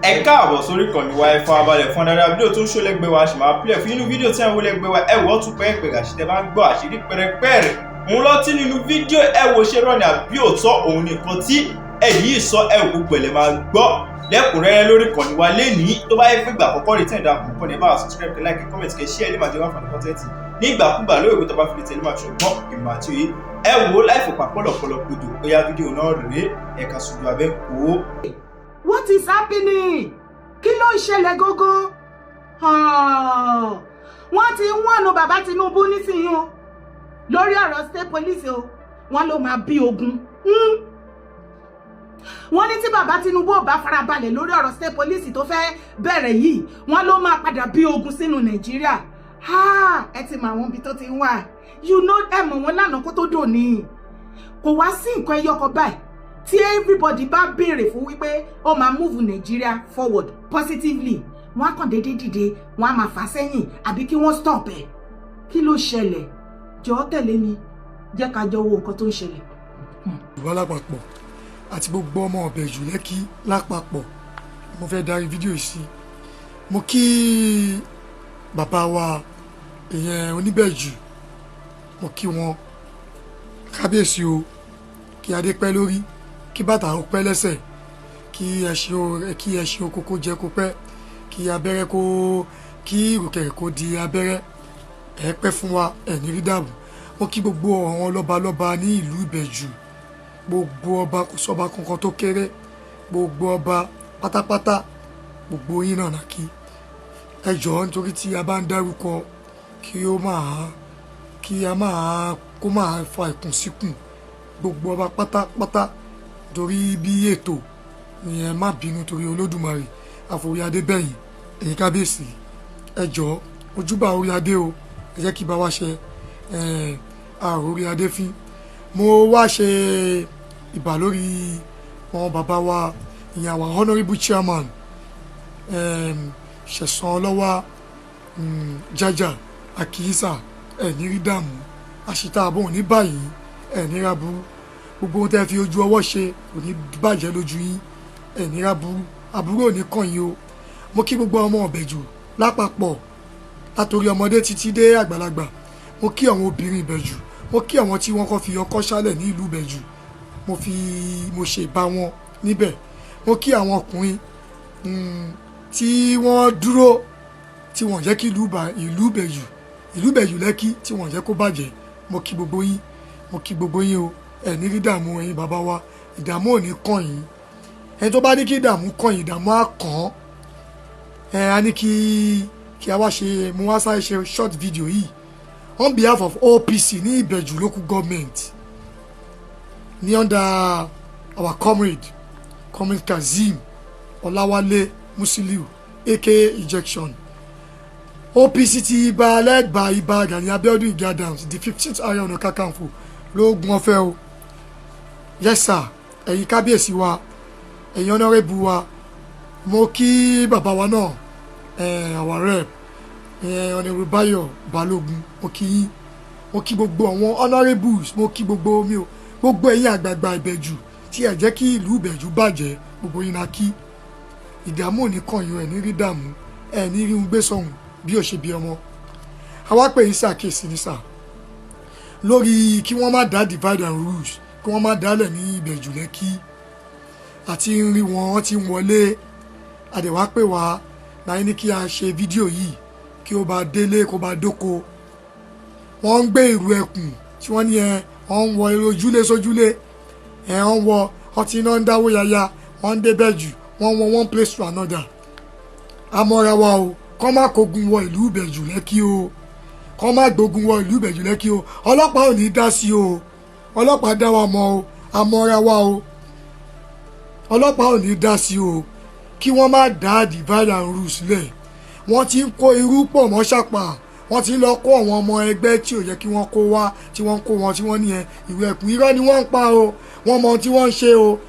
Ẹ káàbọ̀ sórí ìkànnì wa. Ẹ farabalẹ̀ fún dáadáa. Fídíò tó ń ṣó lẹ́gbẹ̀ẹ́ wa ṣì máa play fún inú fídíò tí àwọn lẹ́gbẹ̀ẹ́ wa. Ẹ wọ́ tún pẹ́ẹ́pẹ́ àṣìṣe bá ń gbọ́ àṣírí pẹ́rẹpẹ́rẹ òun lọ́tí nínú fídíò. Ẹ wo ṣé rọ́ọ̀nì àbí òótọ́ òun nìkan tí ẹ̀yìn sọ. Ẹ wò gbogbo ẹ̀ lẹ́ máa gbọ́ lẹ́kùnrẹ́rẹ́ lórí ìkànnì wa lénìí. Tó bá yẹ pé ìgbà àkọ́kọ́ rí tẹ̀ dáa kọ̀ọ̀kan ní, bá wa subscribe, kẹ́ like, comment, kẹ́ share, lè máa jẹ́ wá fún content ní ìgbàkúgbà lórí ìwé tó bá fi lè tẹ̀lé máa ṣùgbọ́n ìmọ̀ àti òye. Ẹ wò ó láì fòpà pọ̀lọ̀pọ̀lọ̀ gbòdò. Ó yá, fídíò náà rèé, ẹ̀ka ṣojú abẹ́ kó. What is happening? Kí ló ń ṣẹlẹ̀ gógó? Wọ́n ti ń wọ̀nù bàbá Tinubu nísìnyí o lórí ọ̀rọ̀ state police o. Wọ́n ló máa bí ogun. Wọ́n ní tí bàbá Tinubu ò bá farabalẹ̀ lórí ọ̀rọ̀ state police tó fẹ́ bẹ̀rẹ̀ yìí, wọ́n ló máa padà bí ogun sínú Nàìjíríà. Ẹ ti mọ àwọn ibi tó ti ń wà, ẹ mọ̀ wọ́n lánàá kó tó dòní. Kò wá sí nǹkan ẹyọkọ báyìí tí everybody bá béèrè fún wípé ó máa move Nigeria forward positively, wọ́n á kàn déédéé dìde, wọ́n á máa fà sẹ́yìn àbí kí wọ́n stop ẹ̀. Kí ló ṣẹlẹ̀? Jọ̀ọ́, tẹ̀lé mi, jẹ́ ká jọ wo nǹkan tó ń ṣẹlẹ̀. Ìwà lápapọ̀ àti gbogbo ọmọ Ìbẹ̀jú Lẹ́kì lápapọ̀, mo fẹ́ darí fídíò yìí sí. Mo kí bàbá wa, ìyẹn Oníbẹ̀jù, mo kí wọn, kábíyèsí o. Kí adé pẹ́ lórí, kí bàtà ó pẹ́ lẹ́sẹ̀, kí ẹṣin oko kó jẹ́ kó pẹ́, kí abẹ́rẹ́ kó kí ìrùkẹ̀rẹ̀ kó di abẹ́rẹ́. Ẹ pẹ́ fún wa, ẹ̀ ní rí dààmú. Mo kí gbogbo àwọn lọ́balọ́ba ní ìlú Ìbẹ̀jú, gbogbo ọba, kò sọ́ba kankan tó kéré, gbogbo ọba pátápátá, gbogbo yín náà kí. Ẹ jọ̀ọ́, nítorí tí a bá ń dárúkọ, kí ó máa kí a máa kó máa fa ìkùnsíkùn, gbogbo ọba pátápátá, torí bí ètò ni, ẹ má bínú torí Olódùmarè àforí adé bẹ̀yìn. Ẹ̀yin kábíyèsí, ẹ jọ̀ọ́, ojúbà orí adé o, ẹ jẹ́ kí bá wa ṣe àrò orí adé fín. Mo wá ṣe ìbà lórí àwọn bàbá wa, ìyẹn àwọn honourable chairman, Ṣẹ̀san Ọlọ́wà Jájà Àkìísà. Ẹ̀ ní rí dààmú, àṣìta àbọ̀ òní báyìí, ẹ̀ ní ra burú. Gbogbo ohun tẹ́ fi ojú ọwọ́ ṣe kò ní bàjẹ́ lójú yín. Ẹ̀ ní ra burú, àbúrò ò ní kàn yín o. Mo kí gbogbo ọmọ Ìbẹ̀jú lápapọ̀, látòrí ọmọdé títí dé àgbàlagbà. Mo kí àwọn obìnrin Ìbẹ̀jú, mo kí àwọn tí wọ́n kọ́ fi ọkọ́ ṣálẹ̀ ní ìlú Ìbẹ̀jú, mo fi mo ṣe bá wọn níbẹ̀. Mo kí àwọn ọkùnrin tí wọ́n dúró, tí wọ́n jẹ́ kí ìlú Ìbẹ̀jú, ìlú Ìbẹ̀jú Lẹ́kì, tí wọ́n jẹ́ kó bàjẹ́. Mo kí gbogbo yín, mo kí gbogbo yín o. Ẹ̀ ní rí dààmú. Ẹ̀yin bàbá wa, ìdààmú ò ní kàn yín. Ẹni tó bá ní kí ìdààmú kàn yín, ìdààmú á kàn án. Ẹ á ní kí a wá ṣe, mo wá sáré ṣe short video yìí on behalf of OPC ní Ìbẹ̀jú Local Government ní under our comrade Kazeem Ọláwálé Musiliu, aka Injection. OPC ti ibà led by Ibà Gani Abiodun Ige Adams, the 15th Ààrẹ Ọ̀nà Kakanfò lóògùn ọ̀fẹ́ o. Yes sir. Ẹ̀yin kábíyèsí wa, ẹ̀yin honourable wa, mo kí bàbá wa náà, our rep, Honourable Báyọ̀ Balógun, mo kí yín. Mo kí gbogbo àwọn honourables, mo kí gbogbo mi o, gbogbo ẹ̀yin àgbààgbà Ìbẹ̀jú tí ẹ jẹ́ kí ìlú Ìbẹ̀jú bàjẹ́, gbogbo yín na kí. Ìdààmú ò ní kàn yín, ẹ̀ ní rí dààmú, ẹ̀ ní rí ń gbé sọ̀hún bí ó ṣe bí ọmọ. Àwa pè yín ṣàkíyèsí ní sà lórí kí wọ́n má dá divide and rule, kí wọ́n má dálẹ̀ ní Ìbẹ̀jú Lẹ́kì. Àti ń rí wọn, wọ́n ti ń wọlé àdẹ̀wá pè wá láyé ní kí a ṣe fídíò yìí, kí ó bá délé kó bá dóko. Wọ́n ń gbé ìrù ẹkùn tí wọ́n ní ẹ wọ́n ń wọ ojúlé sójúlé ẹ, wọ́n wọ ọtí iná ń dáwó yaya, wọ́n ń débẹ̀ jù, wọ́n wọ one place to another. Amọ́ra wa o, kọ́ má kógun wọ ìlú Ìbẹ̀jú Lẹ́kì o, kọ́ má gbógun wọ ìlú Ìbẹ̀jú Lẹ́kì o. Ọlọ́pàá ò ní dá sí o, ọlọ́pàá dá wa mọ̀ o. Amọ́ra wa o, ọlọ́pàá ò ní dá sí o. Kí wọ́n má dá divide and rule sílẹ̀. Wọ́n ti ń kó irú pọ̀ mọ́ ṣàpà, wọ́n ti ń lọ kó àwọn ọmọ ẹgbẹ́ tí ò yẹ kí wọ́n kó wá, tí wọ́n kó wọn, tí wọ́n ní ẹ ìwé ẹ̀kún. Irọ́ ni wọ́n ń pa o, wọ́n mọ ohun tí wọ́n ń ṣe o.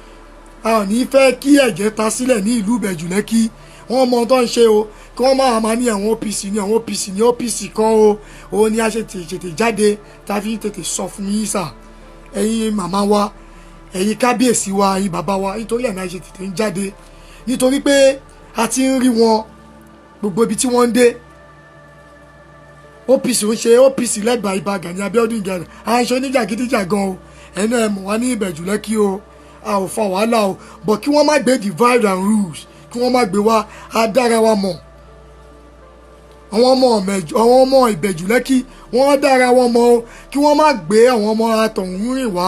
A ò ní fẹ́ kí ẹ̀jẹ̀ ta sílẹ̀ ní ìlú Ìbẹ̀jú Lẹ́kì. Wọ́n mọ ohun tó ń ṣe o. Kí wọ́n máa máa ní àwọn OPC ní àwọn OPC ní OPC kan o. Òun ni a ṣe tètè jáde, tá a fi tètè sọ fún yín sà, ẹ̀yin màmá wa, ẹ̀yin kábíyèsí wa, ẹ̀yin bàbá wa. Nítorí ẹ̀ náà ṣe tètè ń jáde, nítorí pé A ti ń rí wọn gbogbo ibi tí wọ́n ń dé. OPC ń ṣe OPC lẹ́gbàá Ìbà Gani Abiodun Ige. À ń ṣe oníjàgídíjàgan o. Ẹnu ẹ̀ mọ̀ wá ní Ìbẹ̀jú Lẹ́kì o. A ò fa wàhálà o, but kí wọ́n má gbé divide and rules, kí wọ́n má gbé wá. A dára wa mọ̀. Àwọn ọmọ Ìbẹ̀jú Lẹ́kì, wọ́n dára wọn mọ̀ o. Kí wọ́n má gbé àwọn ọmọ atọ̀hún rìn wá.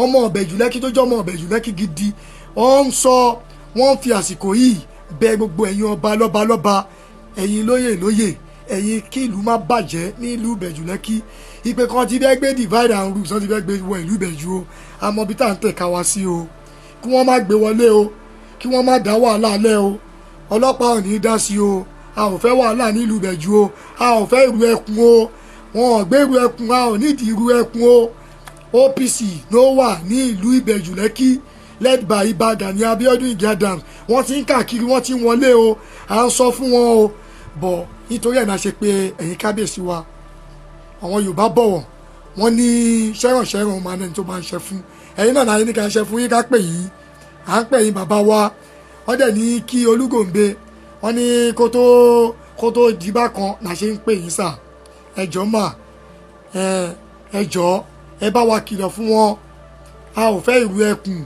Ọmọ Ìbẹ̀jú Lẹ́kì tó jẹ́ ọmọ Ìbẹ̀jú Lẹ́kì gidi, wọ́n ń sọ, wọ́n ń fi àsìkò yìí bẹ gbogbo ẹ̀yin ọba lọ́ba lọ́ba, ẹ̀yin lóyè lóyè, ẹ̀yin, kí ìlú má bàjẹ́ ní ìlú Ìbẹ̀jú Lẹ́kì. Ìpè kan ti fẹ́ gbé divide and rule, wọ́n ti fẹ́ gbé wọ ìlú Ìbẹ̀jú o. Àmọ́ bí tá à ń tẹ̀ka wá sí o, kí wọ́n má gbé wọlé o, kí wọ́n má dá wàhálà lẹ́ o. Ọlọ́pàá ò ní í dá sí o. A ò fẹ́ wàhálà ní ìlú Ìbẹ̀jú o. A ò fẹ́ ìrù ẹkùn o. Wọn ò gbé ìrù ẹkùn, a ò nídìí ìrù ẹkùn o. OPC ló wà ní ìlú Ìbẹ̀jú Lẹ́kì, led by Ìbà Gani Abiodun Ige Adams. Wọ́n ti ń káàkiri, wọ́n ti ń wọlé o. À ń sọ fún wọn o bọ̀. Nítorí ẹ̀ náà ṣe pé ẹ̀yin kábíyèsí wa, àwọn Yorùbá bọ̀wọ̀, wọ́n ní ṣẹ́rànṣẹ́ràn máa ní ẹni tó máa ń ṣe fún. Ẹ̀yin náà náà ní ká ṣe fún yín, ká pè yín. À ń pè yín, bàbá wa. Wọ́n dẹ̀ ní kí Olúgòǹbe, wọ́n ní kó tó di bákan là ṣe ń pè yín sà. Ẹ jọ̀ọ́ mà, ẹ jọ̀ọ́, ẹ bá wa kìlọ̀ fún wọn. A ò fẹ́ ìrù ẹkùn,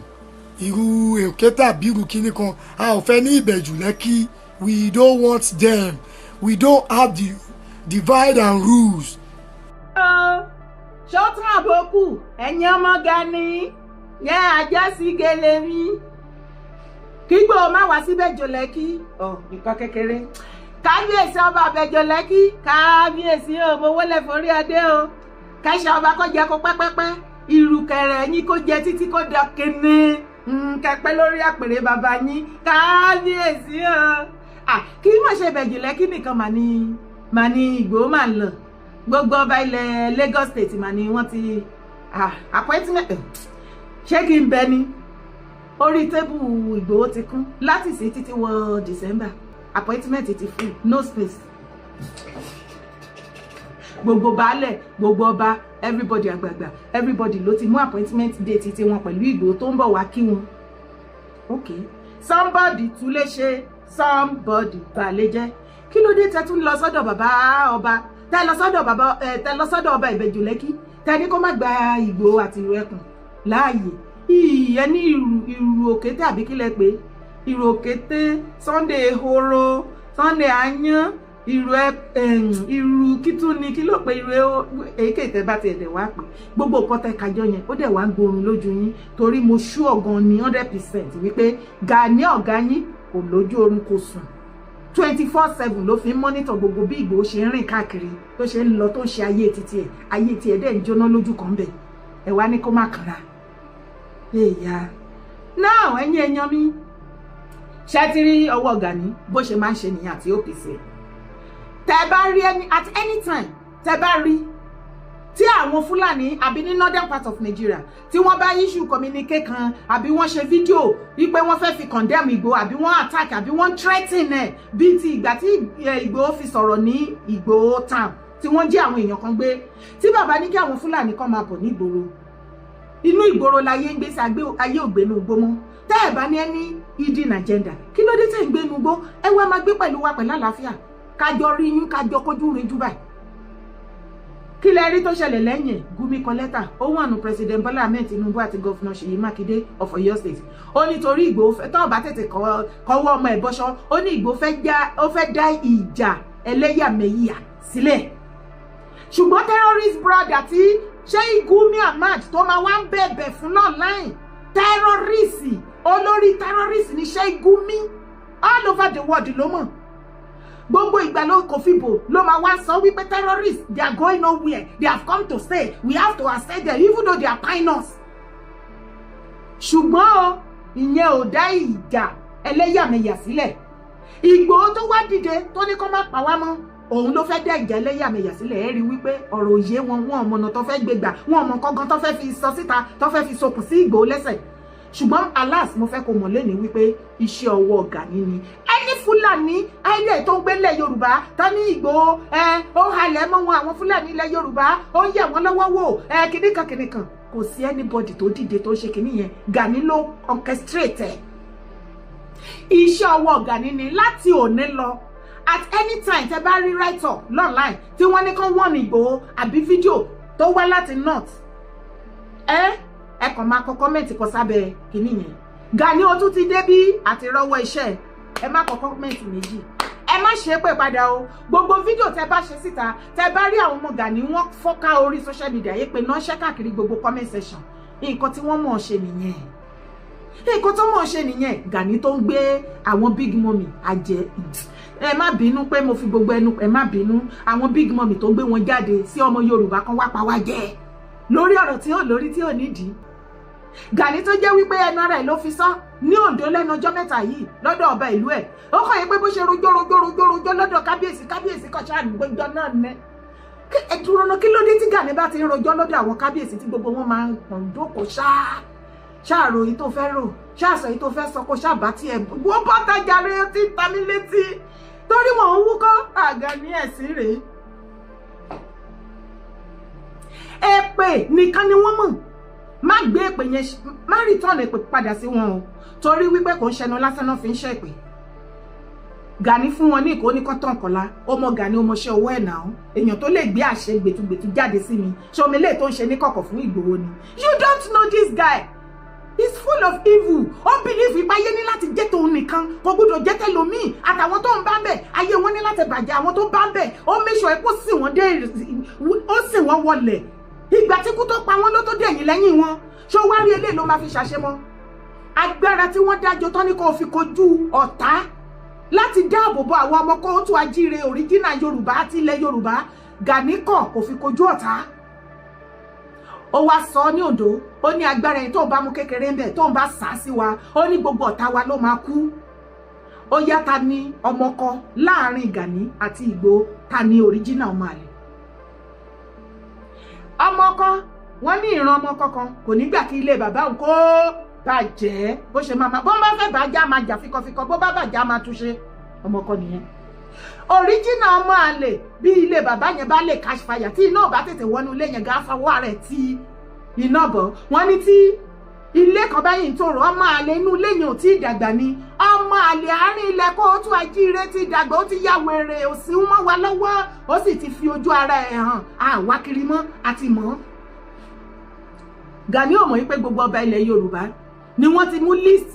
ìrù èké tàbí ìrù kíní kan. A ò fẹ́ ní Ìbẹ̀jú Lẹ́kì. We don't want them. We don't have the divide and rules. Ṣọ́tún àbókù, ẹ̀yin ọmọ Gani yẹn, àjẹsí gèlè mi kígbó má wá síbẹ̀ jòlẹ́kí ọ̀ nǹkan kékeré. Kábíyèsí ọba àbẹ̀jọ Lẹ́kí, kábíyèsí o, mo wọlé forí adé o. Kẹsàn ọba kó jẹ kó pẹ́pẹ́pẹ́, ìrùkẹ̀rẹ̀ yín kó jẹ títí kó dọ kíní kẹpẹ́ lórí àpèrè bàbá yín. Kábíyèsí o. Kí má ṣe Ìbẹ̀jú Lẹ́kí nìkan mà ní Ìgbòho mà lọ. Gbogbo ọba ilẹ̀ Lagos State mà ní wọ́n ti appointment. Ṣé kí n bẹ ni orí table Ìgbòho ti kún láti sí títí wọ December? Appointment ti full, no space. Gbogbo baálẹ̀, gbogbo ọba, everybody, àgbààgbà, everybody ló ti mú appointment date títí wọn pẹ̀lú Ìgbòho tó ń bọ̀ wá kí wọn. Ok, somebody tún lè ṣe, somebody balẹ̀ jẹ́. Kí ló dé tẹ́ tún lọ sọ́dọ̀ bàbá ọba, tẹ́ lọ sọ́dọ̀ bàbá ẹ, tẹ́ lọ sọ́dọ̀ ọba Ìbẹ̀jú Lẹ́kí, tẹ́ ní kó má gba Ìgbòho àti ìlú ẹkùn láàyè? Ìyẹn ní ìrù ìrù òkété, àbí kílẹ̀ pé ìrù òkété, Sunday ehoro, Sunday ayan, ìrù ẹ, ìrù kítún ni kí ló pé ìrù èyíkéyìí tẹ́ bá tiẹ̀ dẹ̀ wá pé gbogbo nǹkan tẹ́ kájọ yẹn, ó dẹ̀ wá ń gbórun lójú yín, torí mo ṣú ọ̀gan ní 100% wípé Gani ọ̀gá yín kò lójú oorun, kò sùn. 24/7 ló fi ń monitor gbogbo bí Ìgbòho ṣe ń rìn káàkiri, tó ṣe ń lọ, tó ń ṣe ayé títí ẹ̀. Ayé tí ẹ̀ dẹ̀ ń jóná lójú kan bẹ̀. Ẹ̀ wá ní kó má kanra èèyà now. Ẹ̀yin èèyàn mi, ṣé ti rí ọwọ́ Gani bó ṣe máa ń ṣe nìyẹn àti OPC? Tẹ́ bá rí ẹni at any time, tẹ́ bá rí tí àwọn Fúlàní àbí ní northern part of Nigeria tí wọ́n bá issue communique kan, àbí wọ́n ṣe fídíò wípé wọ́n fẹ́ fi condemn Ìgbòho, àbí wọ́n attack, àbí wọ́n threaten ẹ̀, bíi ti ìgbà tí Ìgbòho fi sọ̀rọ̀ ní Ìgbòho town tí wọ́n jí àwọn èèyàn kan gbé, tí bàbá ní kí àwọn Fúlàní kan máa bọ̀ nígboro. Inú ìgboro láyé ń gbé sí, ayé ògbénu igbó mọ́. Tẹ́ ẹ̀ bá ní ẹni hidden agenda, kí ló dé tẹ́ ń gbénu igbó? Ẹ wá máa gbé pẹ̀lú wa pẹ̀lú àlàáfíà, kájọ rí yín, kájọ kójú rinjú báyìí. Kí lẹ rí tó ṣẹlẹ̀ lẹ́yìn ẹ̀? Gumi kọ lẹ́tà ó wà nù President Bola Ahmed Tinubu àti Governor Ṣèyí Mákindé of Ọ̀yọ́ State. Ó nítorí Ìgbòho fẹ́ tọ́wọ́n bá tètè kọ́wọ́ ọmọ ẹ̀ bọ́ṣọ́. Ó ní Ìgbòho ó fẹ́ dá ìjà ẹlẹ́yàmẹ̀yà sílẹ̀. Ṣùgbọ́n terrorist brother tí Sheikh Gumi Ahmad tó máa wá ń bẹ̀bẹ̀ fún online, terrorist, olórí terrorist ní Sheikh Gumi. All over the world ló mọ̀. Gbogbo ìgbà ló kò fi bò ló máa wá sọ wípé terrorists, they are going nowhere, they have come to stay, we have to accept them even though they are pioneers. Ṣùgbọ́n o, ìyẹn ò dá ìjà ẹlẹ́yàmẹ̀yà sílẹ̀. Ìgbòho tó wá dìde tó ní kó má pa wá mọ́, òun ló fẹ́ dá ìjà ẹlẹ́yàmẹ̀yà sílẹ̀. Ẹ rí wípé ọ̀rọ̀ òye wọn, wọn ò mọ̀nà tó fẹ́ gbé gbà, wọn ò mọ̀ kọ́gan tó fẹ́ fi sọ síta, tó fẹ́ fi sokùn sí Ìgbòho lẹ́sẹ̀. Ṣùgbọ́n alas, mo fẹ́ kó mọ̀ lẹ́ni wípé iṣẹ́ ọwọ́ Gani ni. Ẹni Fúlàní ayé tó ń gbélé Yorùbá tó ní Ìgbòho ẹ ó halẹ̀ mọ́ wọn, àwọn Fúlàní ilẹ̀ Yorùbá, ó ń yẹ̀ wọ́n lọ́wọ́ wò ẹ kìnnìkan kìnnìkan, kò sí anybody tó dìde tó ṣe kìnnì yẹn. Gani ló orchestrate ẹ̀. Iṣẹ́ ọwọ́ Gani ni láti òní lọ. At any time tẹ bá rí write up online tí wọ́n ní kán wọ́n ní Ìgbòho àbí fídíò tó wá láti north, ẹ kàn máa kọ comment kọ sábẹ́ kìíní yẹn, "Gani o tún ti dé bí àti rọ́wọ́ iṣẹ́." Ẹ má kọ comment méjì, ẹ má ṣe é pé padà o. Gbogbo fídíò tẹ bá ṣe síta, tẹ bá rí àwọn ọmọ Gani, wọ́n fọ́ká orí social media yìí pé náà ṣẹ́ káàkiri gbogbo comment section. Nǹkan tí wọ́n mọ̀ ọ́ ṣe nìyẹn, nǹkan tó mọ̀ ọ́ ṣe nìyẹn. Gani tó ń gbé àwọn big mummy àjẹ, ẹ má bínú pé mo fi gbogbo ẹnu, ẹ má bínú, àwọn big mummy tó gbé wọn jáde sí ọmọ Yorùbá kan wá pa wá jẹ lórí ọ̀rọ̀ tí ò lórí tí ò nídìí. Gani tó jẹ́ wípé ẹnu ara ẹ̀ ló fi sọ ní Oǹdó lẹ́nu ọjọ́ mẹ́ta yìí lọ́dọ̀ ọba ìlú ẹ̀, ó kàn yẹ pé bó ṣe rojọ́ rojọ́ rojọ́ rojọ́ lọ́dọ̀ kábíyèsí, kábíyèsí kan ṣáà gbẹjọ́ náà nẹ. Ẹ dúró ná, kí ló dé tí Gani bá ti ń rojọ́ lọ́dọ̀ àwọn kábíyèsí tí gbogbo wọn máa ń kàn jókòó ṣáá ṣáàrò èyí tó fẹ́ rò, ṣáàsọ èyí tó fẹ́ sọ, kó ṣáàbá tí ẹ wọ́n bá tajà rẹ tí ń ta mí létí torí wọn ń wúkọ́ àga ní ẹ̀sìn rèé. Èpè nìkan ni wọ́n mọ̀. Má gbé èpè yẹn, má return èpè padà sí wọn o, torí wípé kò ń ṣẹnu lásán náà fi ń ṣèpè. Gani fún wọn ní ìkó ní kọ́tàn kọ́lá. Ó mọ Gani, ó mọṣẹ́ owó ẹ̀ náà. Èèyàn tó lè gbé àṣẹ gbẹtugbẹtu jáde sí mi, ṣé omi lè tó ń ṣe ní kọ̀kọ̀ fún Ìgbòho ni? You don't know this guy, he's full of evil. Ó believe ìpáyé ní láti jẹ́ tòun nìkan, kò gbọdọ̀ jẹ́ tẹlòmíì. Àtàwọn tó ń bá ń bẹ̀, ayé wọn ní láti bàjẹ́. Àwọn tó bá ń bẹ̀, ó make sure pé ó sì wọ́n dé, ó sì wọ́n wọlẹ̀. Ìgbà tí kú tó pa wọ́n ló tó dẹ̀yìn lẹ́yìn wọn. Ṣé ó wá rí eléyìí ló máa fi ṣàṣemọ́ agbára tí wọ́n dájọ́ tán ní kó fi kojú ọ̀tá láti dáàbò bo àwọn ọmọ kóòtù ajíire òríjínà Yorùbá àti ilẹ̀ Yorùbá? Gani kọ̀, kò fi kojú ọ̀tá. Ó wá sọ ní Oǹdó, ó ní agbára ẹni tó ń bá mú kékeré ń bẹ̀, tó ń bá sá sí wa, ó ní gbogbo ọ̀tá wa ló máa kú. Ó yá, ta ni ọmọkọ láàrin Gani àti Ìgbòho? Ta ni òríjínà ọmọ àlè ọmọkọ? Wọ́n ní ìran ọmọkọ kan kò ní gbà kí ilé bàbá òun kó bàjẹ́. Bó ṣe máa bó bá fẹ́ bàjẹ́, á máa jà fíkọfíkọ, bó bá bàjẹ́, á máa túnṣe. Ọmọkọ nìyẹn. Òríjìnà ọmọ àlè, bí ilé bàbá yẹn bá lè catch fire, tí iná ò bá tètè wọnú ilé yẹn, gá fọwọ́ rẹ̀ tí iná bọ̀. Wọ́n ní tí ilé kan báyìí ń tòrò, ọmọ àlè inú ilé yẹn ò tí ì dàgbà ni. Ọmọ àlè àárín ilẹ̀ kóòtù ajíire ti dàgbà, ó ti ya wèrè, òsì ń mọ́ wa lọ́wọ́, ó sì ti fi ojú ara ẹ̀ hàn. Àwa kiri mọ́ àti mọ́. Gani ò mọ̀ wípé gbogbo ọba ilẹ̀ Yorùbá ni wọ́n ti mú list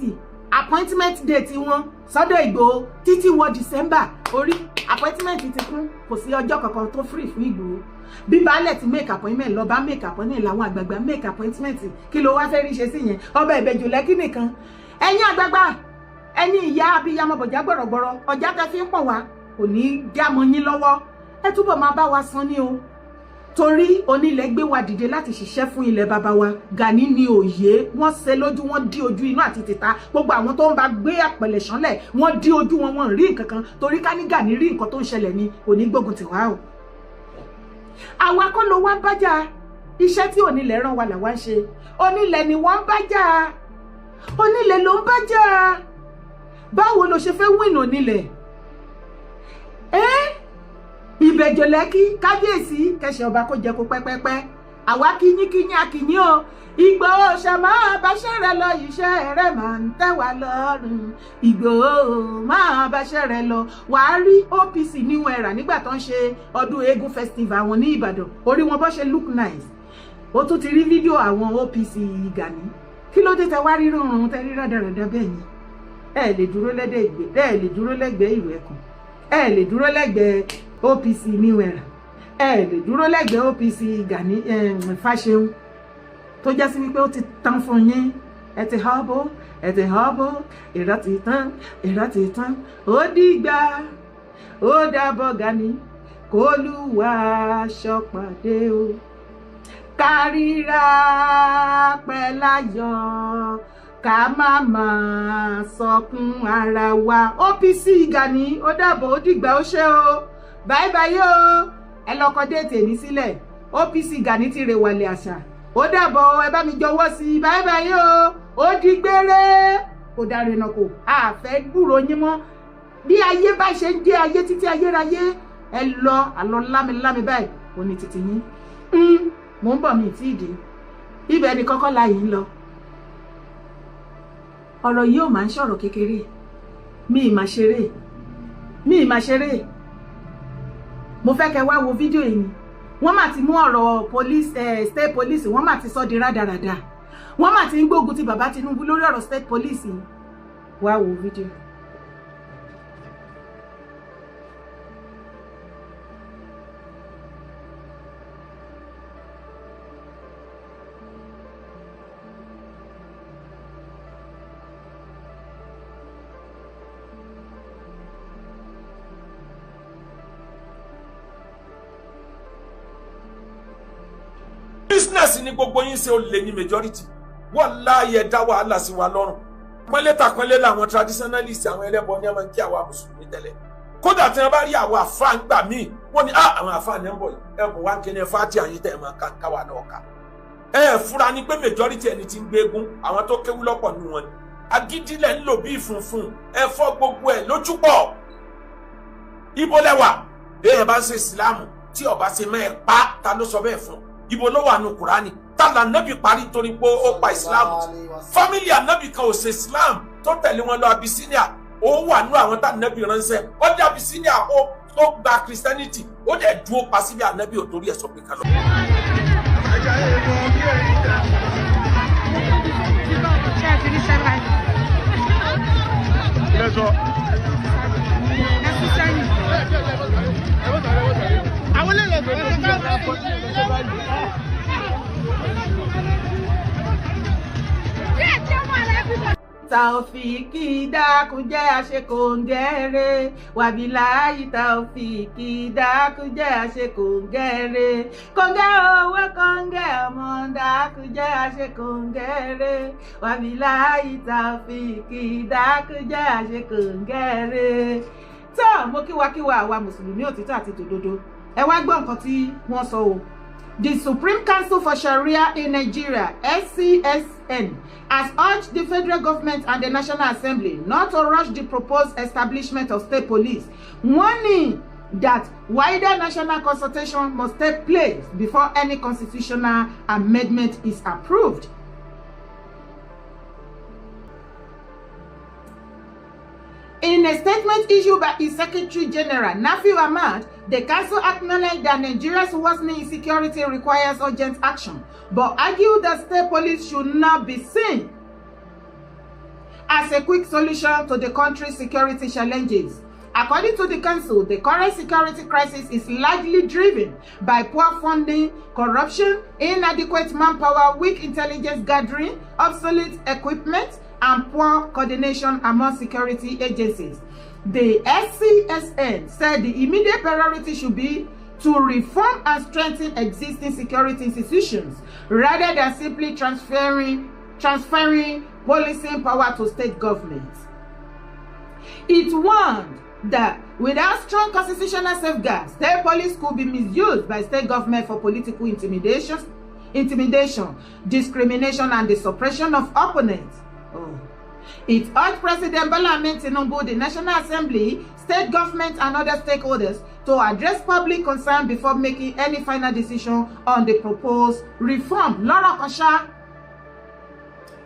appointment date wọn sọ́dọ̀ Ìgbòho títí wọ December. Orí appointment ti kún, kò sí ọjọ́ kankan tó free fún Ìgbòho. Bí baálẹ̀ ti make appointment, lọ́ba make appointment, làwọn àgbààgbà make appointment. Kí ló wá fẹ́ rí ṣe sí yẹn? Ọba Ìbẹ̀jù Lẹ́kì nìkan. Ẹ̀yin àgbààgbà, ẹ̀yin ìyá abiyamọ bọ̀já gbọ̀rọ̀gbọ̀rọ̀, ọjà tẹ fi ń pọ̀ wá kò ní í já mọ́ yín lọ́wọ́. Ẹ túbọ̀ máa bá wa san ní o, torí onílẹ̀ gbé wa dìde láti ṣiṣẹ́ fún ilẹ̀ bàbá wa. Gani ní òye wọ́n ṣe lójú, wọ́n dí ojú inú àti tìta. Gbogbo àwọn tó ń bá gbé àpẹlẹ̀ ṣánlẹ̀, wọ́n dí ojú wọn, wọ́n rí nǹkan kan. Torí ká ní Gani rí nǹkan tó ń ṣẹlẹ̀ ni, kò ní gbógun tì wá o. Àwa kọ́ ló wá bájà. Iṣẹ́ tí onílẹ̀ rán wa làwa ń ṣe. Onílẹ̀ ni wọ́n ń bájà, onílẹ̀ ló ń bájà. Báwo ló ṣe fẹ́ win onílẹ̀ ẹ́? Ìbẹ̀jọ̀ Lẹ́kí, kábíyèsí kẹsẹ̀ ọba kó jẹ kó pẹ́pẹ́pẹ́. Àwa kíyín kíyín akíyín o. Ìgbòho ṣe máa báṣẹ́ rẹ lọ, iṣẹ́ rẹ máa ń tẹ́ wa lọ́rùn. Ìgbòho máa báṣẹ́ rẹ lọ. Wàá rí OPC New Era nígbà tó ń ṣe ọdún eégún festival wọn ní Ìbàdàn, orí wọn bó ṣe look nice. Ó tún ti rí fídíò àwọn OPC Gani. Kí ló dé tẹ wá rí rọrùn tẹ rí rádaràdà bẹ́ẹ̀ yẹn? Ẹ lè dúró lẹ́dẹ̀ ìgbé, ẹ lè dúró lẹ́gbẹ̀ẹ́ ìlú ẹkùn, ẹ lè dúró lẹ́gbẹ̀ẹ́ OPC New Era, ẹ lè dúró lẹ́gbẹ̀ẹ́ OPC Gani Fáṣẹ̀hùn tó jẹ́ sí wípé ó ti tán fún yín. Ẹ ti họ́bó, ẹ ti họ́bó, ìrọ́ ti tán, ìrọ́ ti tán. Ó dìgbà, ó dàbọ̀ Gani, kólúwa ṣọpàdé o, kárírà pẹ̀láyọ̀, ká má máa sọkún ara wa. OPC Gani, ó dàbọ̀, ó dìgbà, ó ṣe o, bye bye o. Ẹ lọ kọ date ní sílẹ̀. OPC Gani ti rè wàlẹ̀ àṣà. Ó dàbọ̀, ẹ bá mi jọ̀wọ́ sí i. Bye bye o, ó di gbére, kò dáre náà, kò àfẹ́ gbúrò yín mọ́. Bí ayé bá ṣe ń jẹ́ ayé títí ayérayé, ẹ lọ àlọ́ lámilámi báyìí ò ní títí yín. Mò ń bọ̀, mi tí ì dé ibẹ̀ ni kọ́kọ́ la yìí ń lọ. Ọ̀rọ̀ yìí ò máa ń ṣọ̀rọ̀ kékeré. Mi ì máa ṣeré, mi ì máa ṣeré. Mo fẹ́ kẹ́ wá wo fídíò yìí ni. Wọ́n mà ti mú ọ̀rọ̀ police, state police, wọ́n mà ti sọ di rádaràda. Wọ́n mà ti ń gbógun ti bàbá Tinubu lórí ọ̀rọ̀ state police yìí. Wá wo fídíò. Business ni gbogbo yín ṣe, ó lè ní majority. Wọ́n láàyè dá wàhálà sí wa lọ́rùn. Pọ́nlé tàpọ́nlé làwọn traditionalist, àwọn ẹlẹ́bọ ní ọmọ kí àwa mùsùlùmí tẹ́lẹ̀. Kódà tí wọ́n bá rí àwọn àfa ń gbà míì, wọ́n ní àwọn àfa ní ń bọ̀ yìí, ẹ bọ̀ wá ń kéde fáti àyín tẹ̀ máa káwa náà ká. Ẹ fura ni pé majority ẹni tí ń gbégun, àwọn tó kéwú lọ́pọ̀ nù wọn ni. Agídílẹ̀ ń lò bí funfun, ẹ fọ́ gbogbo ẹ̀ lójúpọ̀. Ibo lẹ́wà èèyàn bá ń ṣe ìsìláàmù tí ó bá ṣe mẹ́ẹ̀ pa, ta ló sọ bẹ́ẹ̀ fún? Ibo ló wà nù Kùránì tààlà nábì parí torí pé ó pa Islam? Fámìlì ànábì kan ò ṣe Islam tó tẹ̀lé wọn lọ Abyssinia. Ó wà nù àwọn tá ànábì ránṣẹ́. Ó dé Abyssinia, ó gba Christianity, ó dẹ̀ dúró pa síbi ànábì ò torí ẹ̀ sọ pé ká lọ. Taofiki, dákun jẹ́ àṣekòǹgẹ́rẹ́ wàbíláyì. Taofiki, dákun jẹ́ àṣekòǹgẹ́rẹ́, kòǹgẹ́ owó, kòǹgẹ́ ọmọ, dákun jẹ́ àṣekòǹgẹ́rẹ́ wàbíláyì. Taofiki, dákun jẹ́ àṣekòǹgẹ́rẹ́. Tó mo kíwakíwa àwa mùsùlùmí òtítọ́ àti tòdodo, ẹ wá gbọ́ nǹkan tí wọ́n sọ o. The Supreme Council for Sharia in Nigeria, SCSN, has urged the federal government and the National Assembly not to rush the proposed establishment of state police, warning that wider national consultation must take place before any constitutional amendment is approved. In a statement issued by its Secretary General, Nafiu Ahmad, the council acknowledged that Nigeria's worsening insecurity requires urgent action, but argued that state police should not be seen as a quick solution to the country's security challenges. According to the council, the current security crisis is largely driven by poor funding, corruption, inadequate manpower, weak intelligence gathering, obsolete equipment, and poor coordination among security agencies. The SCSN said the immediate priority should be to reform and strengthen existing security institutions rather than simply transferring policing power to state governments. It warned that without strong constitutional safeguards, state police could be misused by state government for political intimidation, discrimination, and the suppression of opponents. Oh. It urged President Bola Ahmed Tinubu, the National Assembly, state government, and other stakeholders to address public concern before making any final decision on the proposed reform. Lọ́rọ̀ kan ṣá,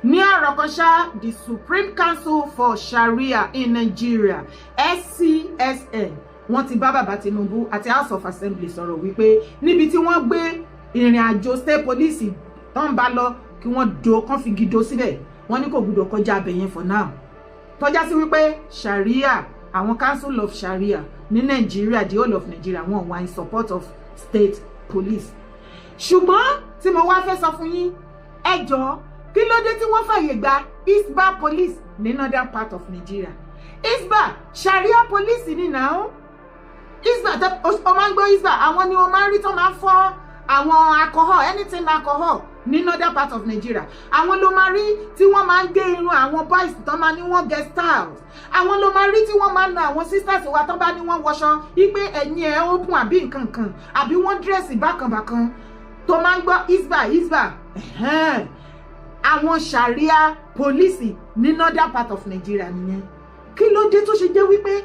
ní ọ̀rọ̀ kan ṣá, the Supreme Council for Sharia in Nigeria, SCSN, wọ́n ti bá bàbá Tinubu àti House of Assembly sọ̀rọ̀ wípé níbi tí wọ́n gbé ìrìn àjò state police tó ń bá lọ, kí wọ́n do kán fi gido síbẹ̀. Wọ́n ní kò gbúdọ̀ kọjá abẹ yẹn for now. Tọ́já sí wípé Sharia, àwọn Council of Sharia ní Nigeria, the whole of Nigeria, wọ́n wà in support of state police. Ṣùgbọ́n tí mo wá fẹ́ sọ fún yín, ẹ jọ̀ọ́, kí ló dé tí wọ́n fàyè gba Hisbah police ní northern part of Nigeria? Hisbah, Sharia police ni now. Hisbah, o máa ń gbọ́ Hisbah, àwọn ni o máa ń rí tó máa ń fọ́ àwọn alcohol, anything alcohol ní northern part of Nigeria. Àwọn ló máa rí tí wọ́n máa ń gé irun àwọn boys tó máa ní wọ́n get styles. Àwọn ló máa rí tí wọ́n máa ń na àwọn sisters wa tó bá ní wọ́n wọṣọ wípé ẹ̀yìn ẹ̀ open àbí nǹkan kan, àbí wọ́n dress bákanbákan. Tó máa ń gbọ́ Hisbah, Hisbah, àwọn Sharia police ní northern part of Nigeria nìyẹn. Kí ló dé tó ṣe jẹ́ wípé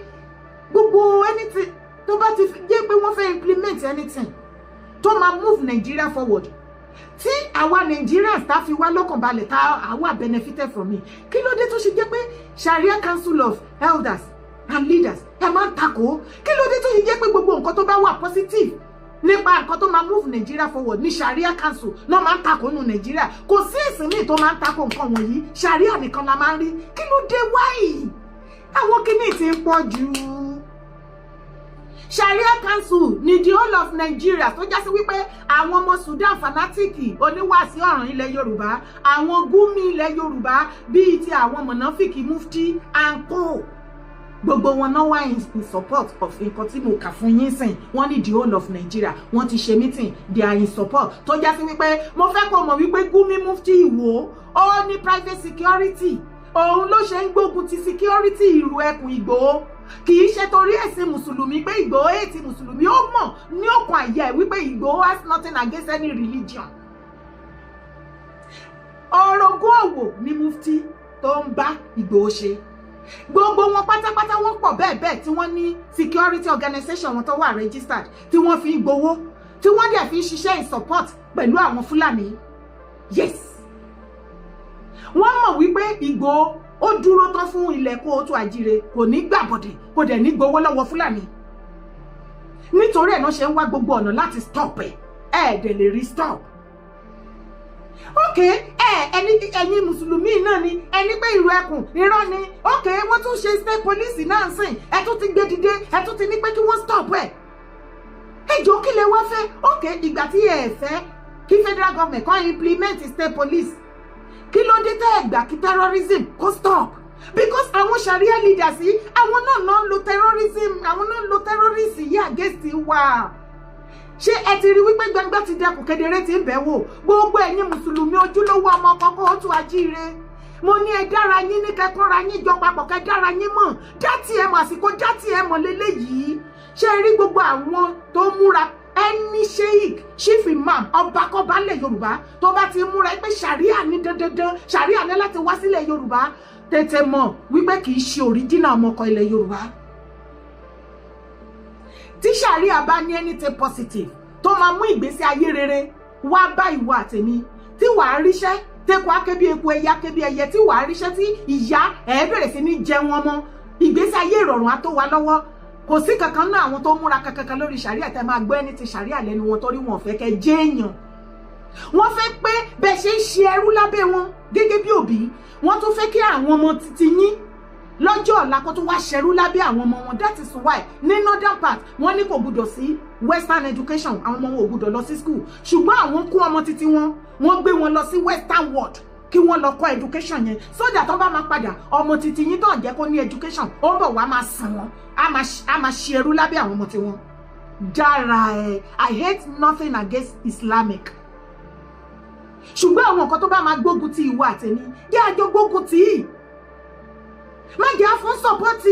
gbogbo anything tó bá ti jẹ́ pé wọ́n fẹ́ implement anything tó máa move Nigeria forward Tí àwa Nigerians tá fi wá lọ́kàn balẹ̀, tá àwa benefited from it, kí ló dé tó ṣe jẹ́ pé Sharia Council of Elders and Leaders, ẹ máa ń takò? Kí ló dé tó ṣe jẹ́ pé gbogbo nǹkan tó bá wà positive nípa nǹkan tó máa move Nigeria forward ní Sharia Council náà máa ń takò nù Nigeria? Kò sí ẹ̀sìn míì tó máa ń takò nǹkan wọ̀nyí, Sharia nìkan la máa ń rí. Kí ló dé? Wáyì àwọn kinní ti ń pọ̀ jù. Sharia Council ní the whole of Nigeria, tó já sí wípé àwọn ọmọ Sudan fanatic, oníwàásí ọ̀ràn ilẹ̀ Yorùbá, àwọn Gúmi ilẹ̀ Yorùbá, bíi ti àwọn mọ̀nàfíkì mufti and co, gbogbo wọn náà wá in support of nǹkan tí mo kà fún yín sìn. Wọ́n ní the whole of Nigeria, wọ́n ti ṣe meeting, they are in support. Tó já sí wípé mo fẹ́ kó mọ̀ wípé Gumi, mufti Ìwò, ó ní private security. Òun ló ṣe ń gbógun ti security ìrù ẹkùn Ìgbòho. Kì í ṣe torí ẹ̀sìn mùsùlùmí, pé Ìgbòho ètì mùsùlùmí. Ó mọ̀ ní ọkàn àyà ẹ̀ wípé Ìgbòho has nothing against any religion. Orogún òwò ni mufti tó ń bá Ìgbòho ṣe. Gbogbo wọn pátápátá, wọ́n pọ̀ bẹ́ẹ̀ bẹ́ẹ̀, tí wọ́n ní security organization wọn tó wà registered, tí wọ́n fi ń gbowó, tí wọ́n dẹ̀ fi ń ṣiṣẹ́ in support pẹ̀lú àwọn Fúlàní. Yes, wọ́n mọ̀ wípé Ìgbòho ó dúró tán fún ilẹ̀ kóòtù àjíire, kò ní gbàbọ̀dẹ̀, kò dẹ̀ ní gbowó lọ́wọ́ Fúlàní. Nítorí ẹ̀ náà ṣe ń wá gbogbo ọ̀nà láti stop ẹ̀. Ẹ̀ dẹ̀ lè rí stop. Ok, ẹ ẹni ẹ̀yin mùsùlùmí náà ni ẹni pé ìrù ẹkùn irọ́ ni. Ok, wọ́n tún ṣe state police náà sìn, ẹ tún ti gbé dìde, ẹ tún ti ní pé kí wọ́n stop ẹ̀. Ẹ jọ, kí lẹ wá fẹ́? Ok, ìgbà tí ẹ fẹ́ kí federal government kan implement state police, kí ló dé tẹ́ ẹ gbà kí terrorism kó stop? Because àwọn Sharia leaders yìí, àwọn náà náà ń lo terrorism, àwọn náà ń lo terrorist yìí against wa. Ṣé ẹ ti rí wípé gbangba ti dẹkùn, kedere ti ń bẹ̀ wò? Gbogbo ẹ̀yin mùsùlùmí ojúlówó ọmọ kọ́kọ́ ó tún ajíire, mo ní ẹ dára yín ní kẹkọra yín jọ papọ̀, kẹ dára yín mọ̀, dátì ẹ mọ̀, àsìkò dátì ẹ mọ̀ lélẹ́yìí. Ṣé rí gbogbo àwọn tó múra, ẹni sheik, chief imam, ọba kọba ńlẹ̀ Yorùbá tó bá ti múra pé Sharia ní dandandan, Sharia ní láti wá sílẹ̀ Yorùbá, tètè mọ̀ wípé kì í ṣe original ọmọkọ ilẹ̀ Yorùbá. Tí Sharia bá ní anything positive tó máa mú ìgbésí ayé rere wá bá ìwọ àtèmi, tí wàá ríṣẹ́, tẹ́kọ̀ akébí eku, ẹyẹ akébí ẹyẹ, tí wàá ríṣẹ́, tí ìyá ẹ̀ bẹ̀rẹ̀ sí ní jẹun ọmọ, ìgbésí ayé ìrọ̀rùn á tó wa lọ́wọ́, kò sí kankan náà àwọn tó múra kankan lórí Sharia tẹ́ máa gbọ́ ẹni ti Sharia lẹ́nu wọn, torí wọn ò fẹ́ kẹ́ jẹ́ èèyàn. Wọ́n fẹ́ pé bẹ́ẹ̀ ṣe ń ṣe ẹrú lábẹ́ wọn gẹ́gẹ́ bí òbí, wọ́n tún fẹ́ kí àwọn ọmọ titi yín lọ́jọ́ ọ̀la kó tún wá ṣẹrú lábẹ́ àwọn ọmọ wọn. That is why ní northern part, wọ́n ní kò gbúdọ̀ sí western education, àwọn ọmọ wọn ò gbúdọ̀ lọ sí school. Ṣùgbọ́n àwọn kó ọmọ titi wọn, wọ́n gbé wọn lọ sí western world kí wọ́n lọ kọ́ education yẹn, so that tó bá máa padà, ọmọ titi yín tó ń jẹ́ kó ní education, ó ń bọ̀ wá máa sàn wọ́n, á máa ṣe ẹrú lábẹ́ àwọn ọmọ tiwọn. Dára ẹ, I hate nothing against Islamic, ṣùgbọ́n àwọn nǹkan tó bá máa gbógun ti ìwọ àtẹ̀mí, jẹ́ àjọ gbógun tì í, má jẹ́ àfún support.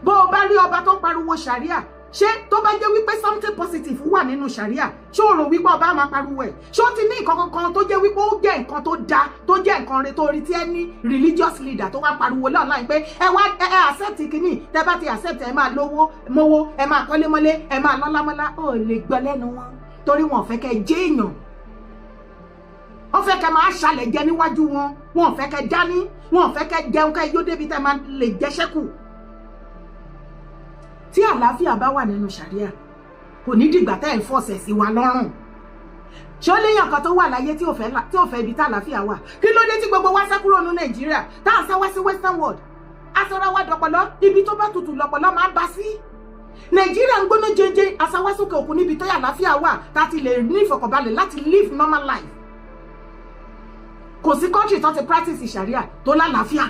Bó o bá rí ọba tó ń pariwo Sharia, ṣé tó bá jẹ́ wípé something positive wà nínú Sharia, ṣé o rò wípé ọba máa pariwo ẹ̀? Ṣé ó ti ní nǹkan kankan tó jẹ́ wípé ó jẹ́ nǹkan tó dáa, tó jẹ́ nǹkan rẹ̀, tó rí tí ẹ ní religious leader tó wá pariwo online pé ẹ wá ẹ accept kínní, tẹ bá ti accept, ẹ máa lówó mówó, ẹ máa kọ́lé mọ́lé, ẹ máa lọ́lá mọ́lá? Ó lè gbọ́ lẹ́nu wọn, torí wọn ò fẹ́ kẹ́ jẹ́ èèyàn. Wọ́n fẹ́ kẹ́ máa ṣàlẹ̀ jẹ níwájú wọn. Wọn ò fẹ́ kẹ́ dání, wọn ò fẹ́ kẹ́ jẹun kẹ́ yó débi tẹ́ máa lè jẹ ṣẹ́kù. Tí àlàáfíà bá wà nínú Sharia, kò ní dìgbà tẹ́ ẹ̀ ń fọ̀sẹ̀ sí wa lọ́rùn. Ṣé ó léèyàn kan tó wà láyé tí ò fẹ́ ibi tí àlàáfíà wà? Kí ló dé tí gbogbo wa sá kúrò ní Nàìjíríà, tá à ń sá wá sí western world? Aṣọra wa dọ̀pọ̀lọ́. Ibi tó bá tutù lọ̀pọ̀lọ́ máa ń bá sí. Nàìjíríà ń gbóná jẹjẹ. Aṣáwásókè òkun níbi tó yà àlàáfíà wà, tá a ti lè ní ìfọ̀kànbalẹ̀ láti live normal life. Kò sí country tó ti practice Sharia tó lálàáfíà.